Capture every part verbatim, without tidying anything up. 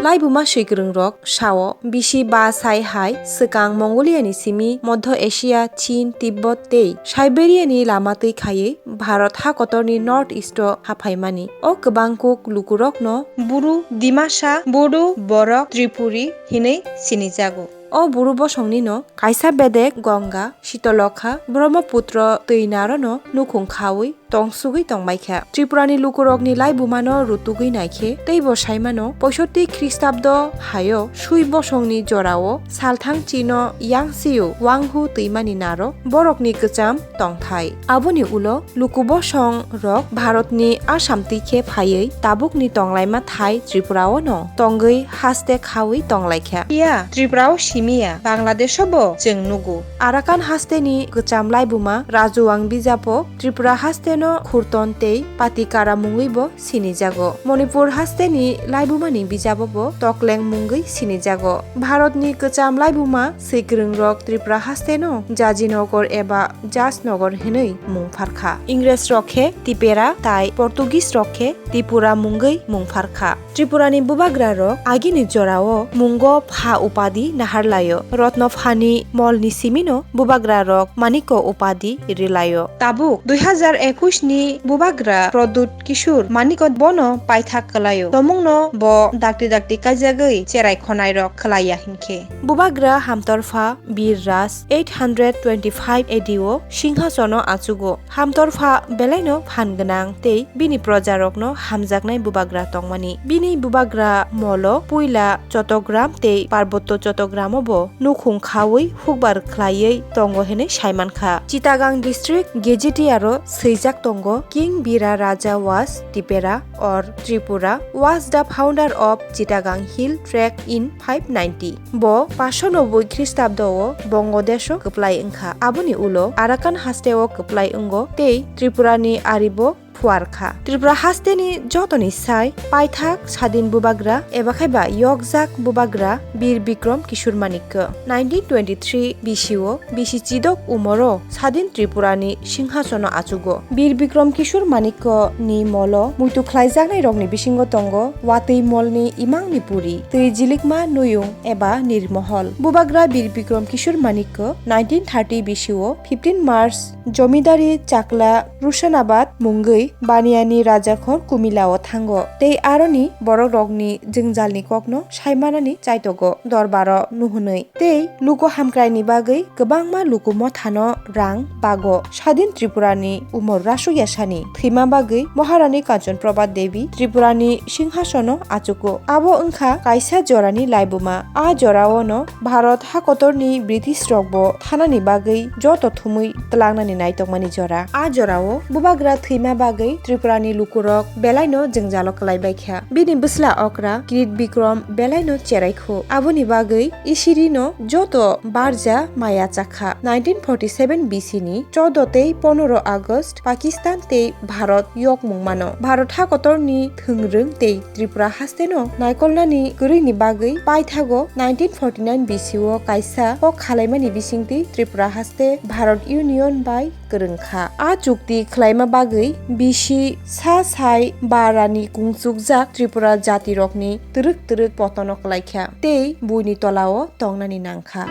Laibuma swikwrwngrok sao, bisi ba sai hai swkang Mongolia ni simi Modhya Asia, Chin, Tibbot tei Siberia ni lama twi khaiwi Bharat hakotor ni North East o haphaimani. O kwbang kuk lukurokno Buru, Dimasa, Bodo, Borok, Tripuri hinwi sinijago. O Buru bosong nino kaisa bedek Ganga, Sitolokha, Brahmaputra twi narono nukhung khawi tongsugwi tongbaikha. Tripura ni lukurokni laibumano rutugwi naikhe teibo saimano poisotti Khristabdo hayo sui bosongni jorao salthang chino Yangtze-o Wanghu twimani naro borokni kwcham tongthai. Aboni ulo luku bosong rok Bharatni Assam twi khe phaiwi tabukni tonglaima thai Tripura-o no tongwi haste khawi tonglaikha. Iya, Tripura-o simiya, Bangladesh-o bo chwng nugo. Arakan hasteni kwcham laibuma Rajuwang bijapo Tripura hasteno Khurton tei Patikara mungwibo sinijago. Monipur hasteni laibumani bijabo bo Tokleng mungwi sinijago. Bharatni kwcham laibuma swikwrwngrok Tripura hasteno Jajinogor eba Jajnogor hinwi mung pharkha. Ingresrok khe Tipera tai Portuguese rok khe Tipura mungwi mung pharkha. Tripurani bubagrarok agini jorao mungo pha upadi naharlaio. Rotno phani molni simino bubagrarok Manikko upadi rilaio. Tabuk dui hazar ekush ni bubagra Pradyut Kishore Manikko bono paithak kwlaio. Tomungno bo dakti dakti kaijagwi cherai khonairok khwlaiya hinkhe. Bubagra hamtorpha Bir Raj eight hundred twenty-five A D o singhasono achugo. Hamtorpha belaino phan gwnang tei bini projarokno hamjaknai bubagra tongmani. Bini bubagra molo puila Chottogram tei Parbotto Chottogramo bo nukhung khawi hukbar khlaiwi tongo hinwi saimankha. Chittagong district gazette-o swijak tongo, King Bira Raja was Tipera or Tripura, was the founder of Chittagong Hill Tract in five ninety. Bo paanso noboi Khristabdo o Bongo Desh o kwplai wngkha. Aboni ulo Arakan haste o kwplai wngo tei Tripura ni ari bo phuar kha. Tripura haste ni joto ni sai paithak sadin bubagra eba khai ba yokjak bubagra Bir Bikrom Kishore Manikko. Nineteen twenty-three B C o bisi chidok umoro sadin Tripura ni singhasono achugo. Bir Bikrom Kishore Manikko ni molo muitu khlaijaknai rokni bisingo tongo watwi molni imangni puri, twi jilikma nuyung eba nirmohol. Bubagra Bir Bikrom Kishore Manikko nineteen thirty B C o fifteen March jomidari chakla Rusanabad mungwi Baniyani Rajakhor Kumila o thango tei aroni borok rokni jwngjalni kokno saimanani chaitogo dorbaro nuhunwi. Tei luku hamkraini bagwi kwbangma luku mothano rang bago. Sadin Tripurani umor rasuk yasani thwima bagwi Maharani Kanchanprabha Devi Tripurani singhasono achugo. Abo wngkha kaisa jorani laibuma. A jorao no Bharat hakotorni British rokbo thanani bagwi joto thumwi twlangnani naitokmani jora. A jorao bubagra thwima bagwi Tripurani lukurok belaino jwngjalo kwlaibaikha. Bini bwsla okra Kirit Bikrom belaino cheraikhu. Aboni bagwi Isirino joto barja maya chakha. Nineteen forty-seven B C ni choudo tei ponoro August Pakistan tei Bharat yokmung mano. Bharat hakotorni thwngrwng tei Tripura hasteno naikolnani kwrwini bagwi paithago nineteen forty-nine B C o kaisa kok khalaimani bisingtwi Tripura haste Bharat Union bai kwrwng kha. A chukti khlaima bagwi bisi sa sai barani kungchukjak Tripura jatirokni twrwk twrwk potono kwlaikha tei buini tolao tongnani nangkha.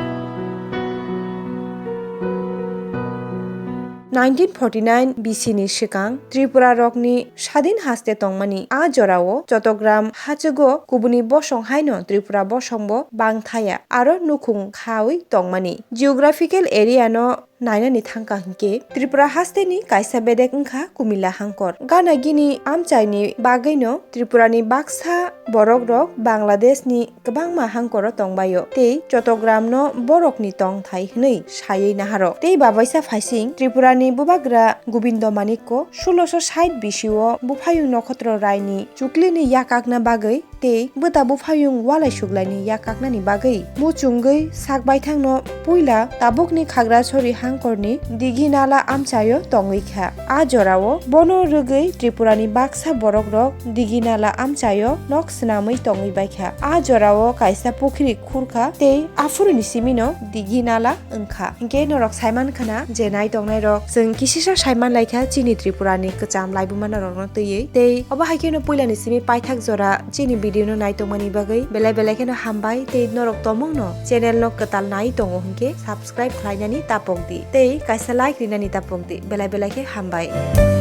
Nineteen forty-nine B C ni swkang Tripura rokni sadin haste tongmani a jorao Chottogram hachugo kubuni bosong haino Tripura bosongbo bangthaya aro nukhung khawi tongmani. Geographical area no nainani thangkha hinkhe Tripura hasteni kaisa bedek wngkha Kumila hangkor. Gana gini amchaini bagwino Tripurani baksa borokrok Bangladeshni kwbangma hangkoro tongbaio tei Chottogram no borokni tongthai hwnwi saywi naharo. Tei babaisa phaising Tripurani bubagra Gobindo Manikko sulosho sait bisi o buphayung Nokhotro Raini chuklini yakakna bagwi tei bwta buphayung walai suklaini yakaknani bagwi muchungwi sak baithangno puila tabukni Khagrasori hang Korni Digi Nala amchaio tongwi kha. A jorao bono rwgwi Tripurani baksa borokrok Digi Nala amchaio nok swnamwi tongwi bai kha. A jorao kaisa pukhri khurkha tei aphuruni simino Digi Nala wngkha. Hinkhe norok saiman khana je nai tongnairok, chwng kisisa saiman laikha chini Tripurani kwcham laibuma norokno twiwi. Tei obo hai kheno puilani simi paithak jora chini video no nai tongmani bagwi belai belai kheno hambai, tei norok tomungno channel no kwtal nai tongo hinkhe subscribe khlainani tapok di tei kaisa like rinani tapok di, belai belai khe hambai.